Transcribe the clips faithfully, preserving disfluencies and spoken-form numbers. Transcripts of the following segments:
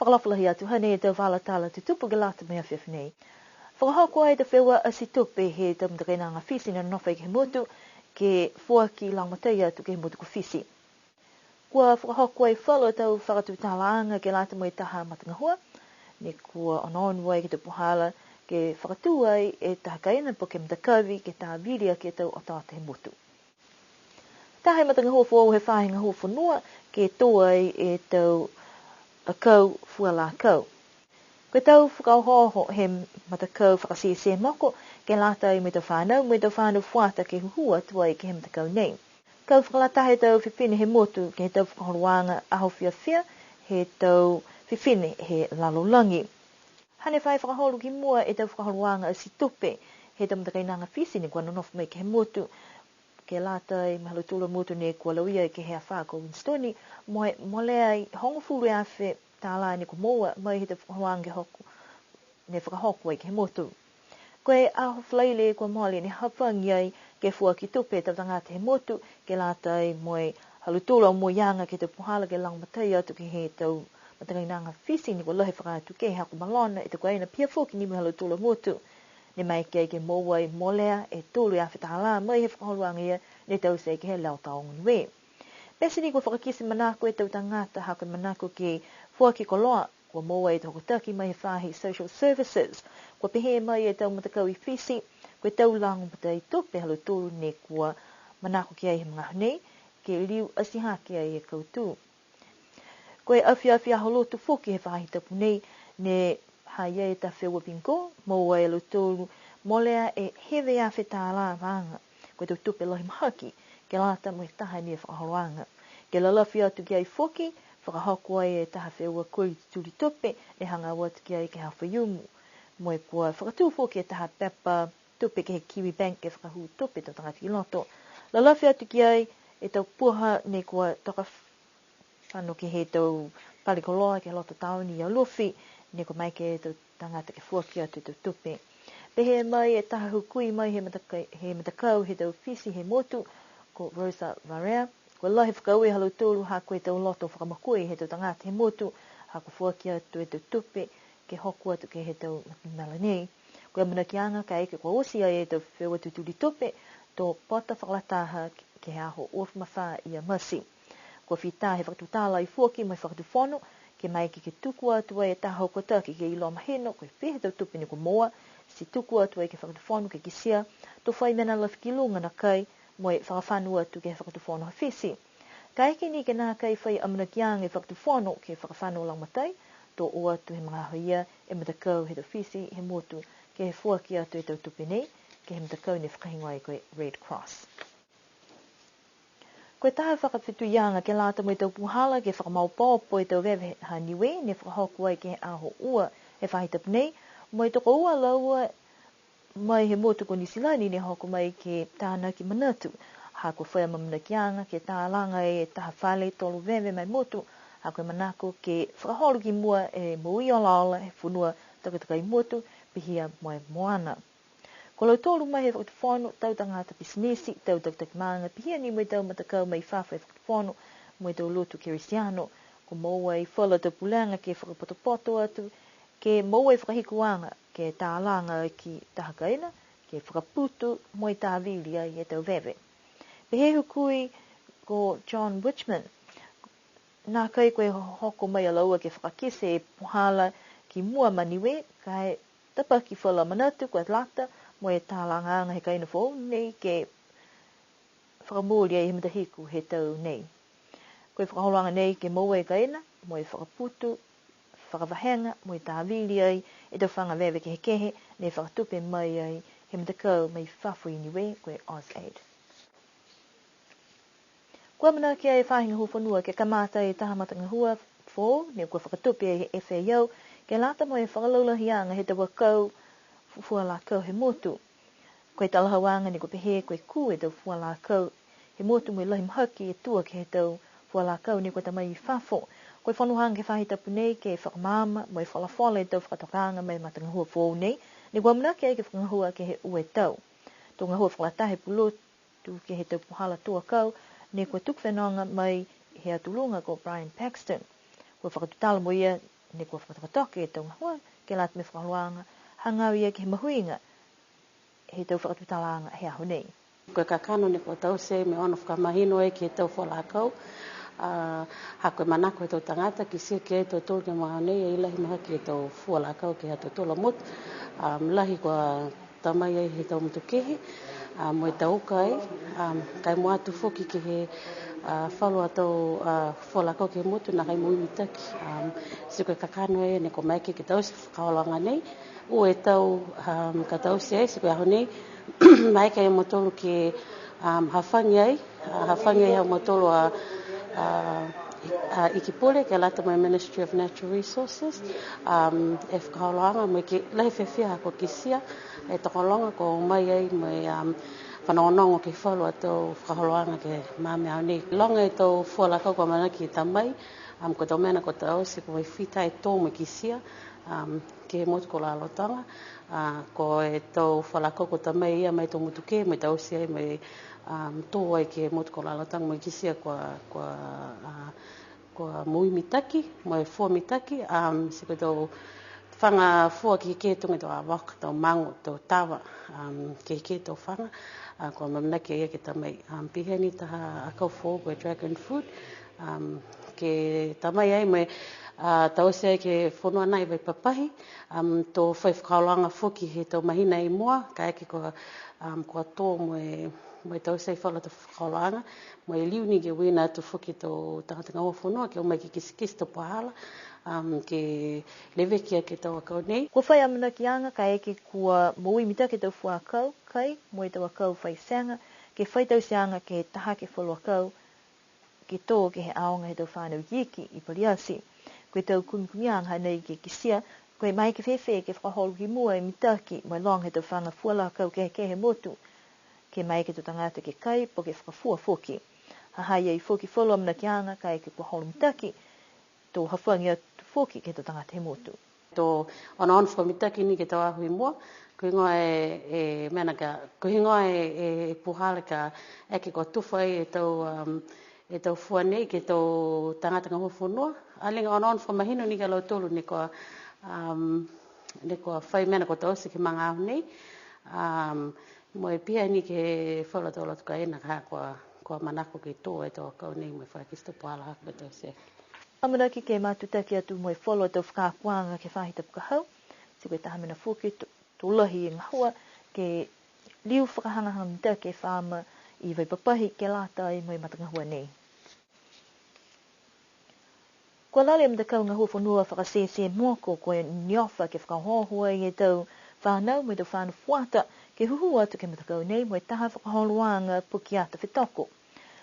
Alofa lahi atu, hanei e tau vala tala tutupu ke lata mo e afiafi nei. Fakahoko ai e tau feua ati tupe he tau matakainaga Fisi ne nonofo ai ke he motu, ke foaki lagomatai atu ke he motu ko Fisi. Kua fakahoko ai falu a tau fakatutalaaga ke lata mo e taha matagahua, ne kua onoono ai ke he tau puhala, ke fakatū ai e taha kaina po ke matakavi, ke tāvili aki e tau otaota he motu. Taha e matagahua foou he faahi gahua fonua, ke tō ai e tau akau fua lākau. Ko e tau fakaohooho he matakau fakasese moko, ke lata ai mo e tau fanau, mo e tau fanau fuata ke hūhū atu ai ke he matakau nei. Kau fakalataha e tau fifine he motu, ke he tau fakaholoaga aho fiafia, he tau fifine he lalolagi. Hane fai fakaholo ki mua e tau fakaholoaga ati tupe, he tau matakainaga Fisi ne kua nonofo mai ke he motu, ke lata ai mo e ha lautolu a motu ne kua lauia ke he afā ko Winston, mo e molea ai hogofulu e afe tālā ne kua moua mai he tau fakaholoaga ke hoko, ne fakahoko ai ke he motu. Ko e aho Falaile kua mole ne hafagi ai ke foaki tupe e tau tagata he motu, ke lata ai mo e ha lautolu a omoiaga ke he tau puhala ke lagomatai atu ke he tau matakainaga Fisi ne kua lahi fakaatukehe ha kua malona e tau kaina pihia foki ni mo e ha lautolu a motu. Ne maeke ai ke moua ai molea e tolu e afe tālā mai he fakaholoaga ia ne taute ai ke he Leo Taoga Niue. Pete ni kua fakakite manako e tau tagata ha ko e manako ke foaki koloa, kua moua e tau hokotaki mai he faahi social services. Kua pehē mai e tau matakau i Fisi, ko e tau lagomatai tupe ha lautolu ne kua manako ki ai he magaaho nei, ke liu atihake ai e kautū. Ko e afiafi Aho Lotu foki he faahi tapu nei, ne ha i ai e taha feua bingo, moua e lautolu molea e hiva e afe tālā vagahau. Ko e tau tupe lahi mahaki, ke lata mo e taha ni e fakaholoaga. Ke lalafi atu ki ai foki, fakahoko ai e taha feua koli tutuli tupe, ne hagaao atu ki ai ke he Aho Faiumu. Mo e kua fakatū foki e taha pepa tupe ke he Kiwibank ke fakahū tupe e tau tagata ki loto. Lalafi atu ki ai e tau puha ne kua toka fano ke he tau pale koloa ke he loto taone i Alofi, ne kua maeke e tau tagata ke foaki atu e tau tupe. Pehē mai e taha hukui mai he mataka-, he matakau he tau Fisi he motu, ko Rosa Varea, kua lahi fakaaue ha lautolu ha ko e tau loto fakamokoi he tau tagata he motu, ha kua foaki atu e tau tupe, ke hoko atu ke he tau mala nei. Ko e amanakiaga kaeke kua oti ai e tau feua tutuli tupe, to pata fakalataha ke he aho uafulu ma fā ia Mati. Kua fita he fakatutala ai foki mo e Fakatufono, ke maeke ke tuku atu ai e taha hokotaki ke iloa mahino, ko e fiha e tau tupe ne kua moua, ti tuku atu ai ke he Fakatufono ke kitia, to fai mena lafi ki luga nākai, mo e fakafano atu ke he Fakatufono ha Fisi. Kaeke ni ke nākai fai amanakiaga e Fakatufono ke fakafano lagomatai, to o atu he magaaho ia e matakau he tau Fisi he motu, ke he foaki atu e tau tupe nei, ke he matakau ne fakahigoa ai ko e Red Cross. Ko e taha fakafetuiaga ke lata mo e tau puhala ke fakamaopoopo e tau veve ha Niue, ne fakahoko ai ke he aho ua he faahi tapu nei, mo e tokoua a laua mai he motu ko Niu Silani ne hoko mai ke tānaki manatu. Ha kua fai amaamanakiaga ke talaga e taha fale tolo veve ma e motu, ha ko e manako ke fakaholo ki mua e moui olaola he fonua takatakai motu, pihia mo e moana. Ko lautolu mai he Fakatufono, tau tagata pisinisi, tau takitaki maaga, pihia ni mo e tau matakau mai fafo he Fakatufono, mo e tau lotu Kerisiano, kua moua e falu a tau pulega ke fakapotopoto atu, ke moua e fakahikuaga, ke talaga aki taha kaina, ke fakaputu mo e tāvili ai e tau veve. Pehē e hukui ko John Wichman, nākai ko e hoko mai a laua ke fakakite e puhala ki mua ma Niue, ka e tapaki falu a manatu kua lata mo e talagaaga he kaina foou nei ke fakamooli ai he matahiku he tau nei. Ko e fakaholoaga nei ke moua e kaina, mo e fakaputu, fakavahega, mo e tāvili ai e tau faga veve kehekehe, ne fakatupe mai ai he matakau mai fafo i Niue, ko e AusAID. Kua amanaki e faahi gahua fonua ke kamata e taha matagahua foou, ne kua fakatupe ai he F A O, ke lata mo e fakalaulahiaga he tau akau fua lākau he motu. Ko e talahauaga ne kua pehē ko e kū e tau fua lākau he motu mo e lahi mahaki e tua ke he tau fua lākau ne kua ta mai i fafo. Ko e fonoaga he faahi tapu nei ke fakamaama mo e folafola e tau fakatokaaga ma e matagahua foou nei, ne kua amanaki ai ke fakagahua ke he ua e tau. To gahua fakalataha e pulotu ke he tau puhala tō akau, ne kua tuku fenoga mai he atu luga ko Brian Paxton. Kua fakatutala mo ia Ne kua fakatokatoka e tau gahua ke lata mo e fakaholoaga hagaao ia ke he mahuiga he tau fakatutalaaga he aho nei. Ko e kakano ne kua taute mo e ono fakamahino ai ke he tau fua lakau, a, ha ko e manako he tau tagata kitia ki ai tautolu ke he magaaho nei, ai lahi mahaki e tau fua lakau ke he ha tautolu a motu, a, lahi kua ta mai ai he tau motu kehe, a, mo e tau uka ai, a, ka e mua atu foki ke he, a, falu a tau, a, fua lakau ke he motu nākai moui mitaki. A, ti ko e kakano ia ne kua maeke ke taute e fakaholoaga nei, ua e tau, a, ka taute ai, ti ko e aho nei, maeke ia mautolu ke, a, hafagi ai, a, hafagi ai ha mautolu a, a, a, Iki Pule ke lata mo e Ministry of Natural Resources, um, e fakaholoaga mo e ke lahi fiafia ha kua kitia e tokologa kua o mai ai mo e, um, fanogonogo ke he falu a tau fakaholoaga ke he magaaho nei. Loga e tau fua lakau kua amanaki ke ta mai, um, ko e tau mena kua taute, kua fita e tō mo e kitia, um, ke he motu ko Lalotoga, a, ko e tau fua lakau kua ta mai ia mai tau motu kehe mo e taute ai mo e, um, tō ai ke he motu ko Lalotoga mo e kitia kua, kua, a, kua moui mitaki, mo e fua mitaki, um, ti ko e tau faga fua kehekehe tuga e tau avoka, tau mago, tau tava, um, kehekehe tau faga, a, kua amanaki ia ke ta mai, um, pihia ni taha akau foou ko e dragon fruit, um, ke ta mai ai mo e, a, taute ai ke he fonua nai Vaipapahi, um, to fai fakaholoaga foki he tau mahina i mua, kaeke kua, um, kua tō mo e, mo e taute ai falu a tau fakaholoaga, mo e liu ni ke uiina atu foki e tau tagata gahua fonua, ke o mai ke kitekite e tau puhala, um, ke leveki aki e tau akau nei. Kua fai amanakiaga kaeke kua moui mitaki e tau fua akau, kai, mo e tau akau fai sega, ke fai tauteaga ke he taha ke he falu akau, ke tō ke he aoga he tau fānau ikiiki i Paliati. Ko e tau kumikumiaga nei ke kitia, ko e maeke fēfē ke fakaholo ki mua e mitaki, mo e loga he tau faga fua lakau kehekehe he motu, ke maeke e tau tagata ke kai, po ke fakafua foki. Ha ha i ai foki falu amanakiaga kaeke kua holo mitaki, to hafagi atu foki ke he tau tagata he motu. To onoono fakamitaki ni ke he tau aho i mua, ko e heigoa e, e mena ka, ko e heigoa e, e, e puhala ka eke kua tufa ai e tau, um, e tau fua nei ke he tau tagata gahua fonua. A liga onoono fakamahino ni ki a lautolu ne kua, um, ne kua fai mena kua taute ke he magaaho nei. Um, mo e pihia ni ke he falu a tau loto kaina ka kua, kua manako ke tō e tau akau nei mo e fakakite e tau puhala ha kua taute. Amanaki ke matutaki atu mo e falu a tau fakaakoaga ke he faahi tapu ka hau. Ti ko e taha mena foki to, to lahi e gahua ke liu fakahagahaga mitaki e faama i Vaipapahi ke lata ai mo e matagahua nei. Kua lali e matakau gahua fonua fakasese moko ko e NIOFA ke fakaohooho ai e tau fanau mo e tau fānau fuata ke hūhū atu ke he matakau nei mo e taha fakaholoaga pukeata fetoko.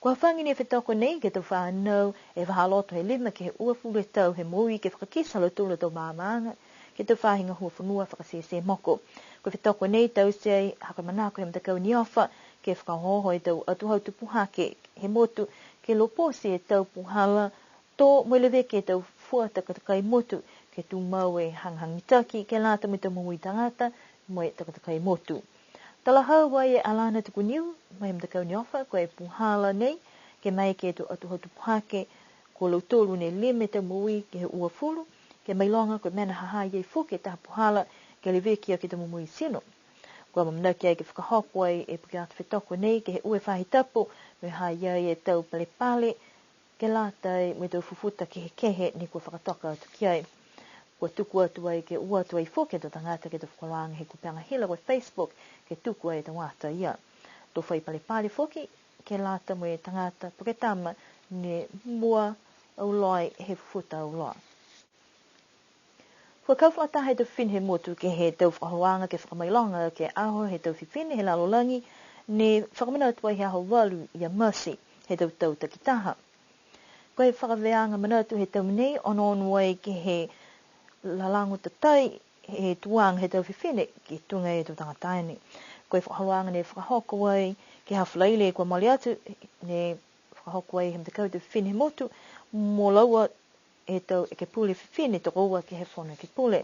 Kua hafagi ni e fetoko nei ke he tau fanau e vahāloto he lima ke he uafulu e tau he moui ke fakakite ha lautolu a tau maamaaga ke he tau faahi gahua fonua fakasese moko. Ko e fetoko nei taute ai ha ko e manako he matakau NIOFA ke fakaohooho e tau atuhau tupu hake he motu ke lopoti e tau puhala tō mo e leveki e tau fua takatakai motu ke tumau e hagahaga mitaki ke lata mo e tau moui tagata mo e takatakai motu. Talahau ai e Alana Tukuniu mai he matakau NIOFA, ko e puhala nei ke maeke e tau atuhau tupu hake ko lautolu ne lima e tau moui ke he uafulu, ke mailoga ko e mena ha ha i ai foki e taha puhala ke leveki aki e tau momoui tino. Kua amanaki ai ke fakahoko ai e pukeata fetoko nei ke he ua e faahi tapu, mo e ha ha i ai e tau palepale ke lata mo e tau fufuta kehekehe ne kua fakatoka atu ki ai. Kua tuku atu ai ke o atu ai foki e tau tagata ke he tau fakaholoaga he kupega hila ko e Facebook ke tuku ai e tau ata ia. To fai palepale foki ke lata mo e tagata po ke tama ne mua auloa he fufuta auloa. Kua kau fakataha e tau fifine he motu ke he tau fakaholoaga ke fakamailoga ke he aho he tau fifine he lalolagi, ne fakamanatu ai he aho valu ia Mati he tau tau takitaha. Ko e fakavēaga manatu he tau nei, onoono ai ke he lalago tatai he tuaga he tau fifine ke tuga e tau tagata taane. Ko e fakaholoaga ne fakahoko ai ke he Falaile kua mole atu, ne fakahoko ai he matakau tau fifine he motu, mo laua e tau ekepule fifine tokoua ke he Fono Ekepule.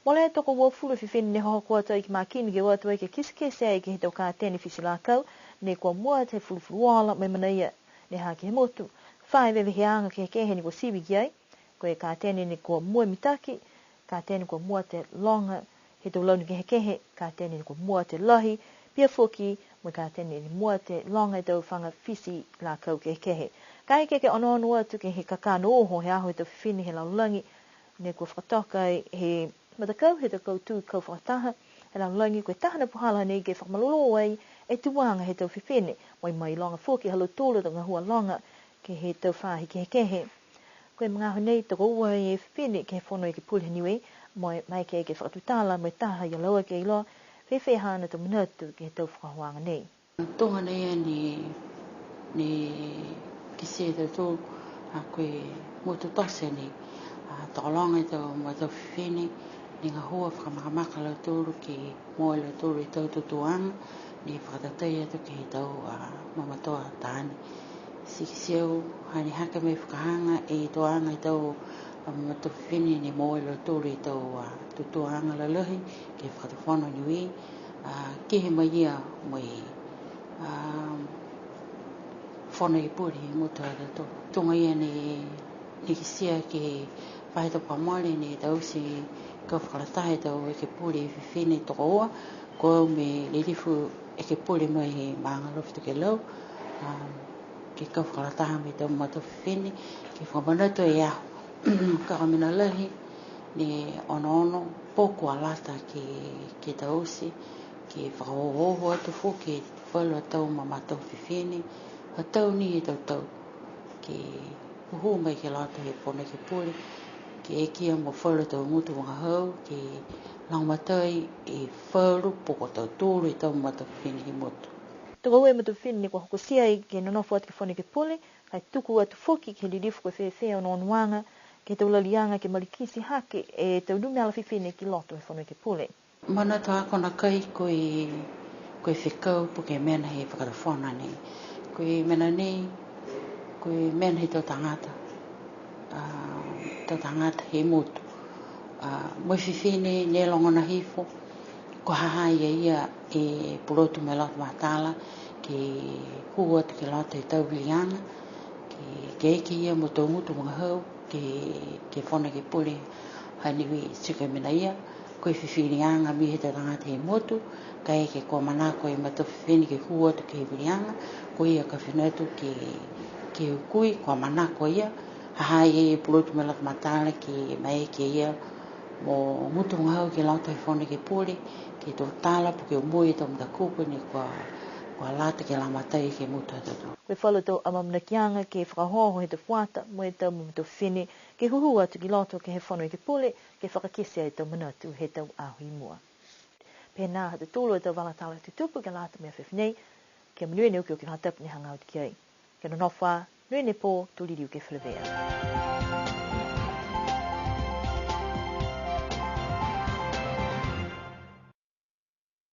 Mole e tokouafulu fifine ne hohoko atu ai ki Makini ke o atu ai ke kitekite ai ke he tau katene fiti lakau, ne kua mua atu he fulufuluola mo e manaia ne ha ke he motu. Fā e veveheaga kehekehe ne kua sivi ki ai, Ko e katene ne kua mua mitaki, katene kua mua atu e loga he tau launi kehekehe, katene ne kua mua atu e lahi, pihia foki mo e katene ne mua atu e loga he tau faga fiti lakau kehekehe. Kaeke ke onoono atu ke he kakano uho he aho he tau fifine he lalolagi, ne kua fakatoka ai he matakau he tau kautū kau fakataha he lalolagi, ko e taha ni a puhala nei ke fakamalolō ai e tuaga he tau fifine, mo e mailoga foki ha lautolu a tau gahua loga ke he tau faahi kehekehe. Ko e magaaho nei tokoua e fifine ke he Fono Ekepule Niue, mo e maeke ke fakatutala mo e taha ia laua ke iloa fēfē haana tau manatu ke he tau fakaholoaga nei. Tuga nei a ne, ne kitia e tautolu, a, ko e motu tote nei, a, tokologa e tau, mo e tau fifine, ne gahua fakamakamaka a lautolu ke moua e lautolu e tau tutūaga, ne fakatatai atu ke he tau, a, mamatoa taane. Ti kitia au, hane hake mai fakahaga e tuaga e tau, a, mamatoa fifine ne moua e lautolu e tau, a, tutūaga lalahi ke he Fakatufono Niue, a, kehe mai ia mo e, a, Fono Ekepule he motu ha tautolu. Tuga ia ne, ne kitia ke he faahi tapu kua mole ne taute e kau fakalataha he tau ekepule fifine tokoua, ko au mo e lilifu ekepule mai he maaga Alofi Tokelau, a, ke kau fakalataha mo e tau mamatoa fifine, ke fakamanatu e aho. Ka ko e mena lahi, ne onoono, po kua lata ke, ke taute, ke fakaohooho atu foki e falu a tau mamatoa fifine, ha tau ni he tau tau, ke hūhū mai ke he loto he Fono Ekepule, ke eke ia mo falu a tau gutu vagahau, ke lagomatai e falu po ko tautolu e tau mamatoa fifine he motu. Tokoua e matua fifine ne kua hokotia ai ke nonofo atu ke he Fono Ekepule, ka e tuku atu foki ke he lilifu ko e fēfē e onoonoaga ke he tau laliaga ke malikiti hake e tau numela fifine ki loto he Fono Ekepule. Manatu haaku nakai ko e, ko e fekau po ke mena he fakatufono nei. Ko e mena nei, ko e mena he tau tagata, a, tau tagata he motu. A, mo e fifine ne logona hifo, kua ha ha ia ia e pulotu mo e loto matala, ke hū atu ke loto he tau viliaga, ke, ke eke ia mo tau gutu vagahau, ke, ke Fono Ekepule ha Niue. Ti ko e mena ia, ko e fifiliaga mai he tau tagata he motu, kaeke kua manako e matua fifine ke hū atu ke he viliaga, ko ia ka fina atu ke, ke hukui, kua manako ia, ha ha ia e pulotu mo e loto matala ke maeke ia mo gutu vagahau ke loto he Fono Ekepule, ke tutala po ke omoi e tau matakupu ne kua, kua lata ke lagomatai ke he motu ha tautolu. Ko e falu tau amaamanakiaga ke fakaohooho he tau fuata mo e tau matua fifine ke hūhū atu ki loto ke he Fono Ekepule, ke fakakite ai e tau manatu he tau aho i mua. Pehē nā ha tautolu a tau vala tala tutupu ke lata mo e afiafi nei, kia monuina e okioki faahi tapu ne hagaao atu ki ai. Kia nonofo ā, monuina e pō, to liliu ke feleveia.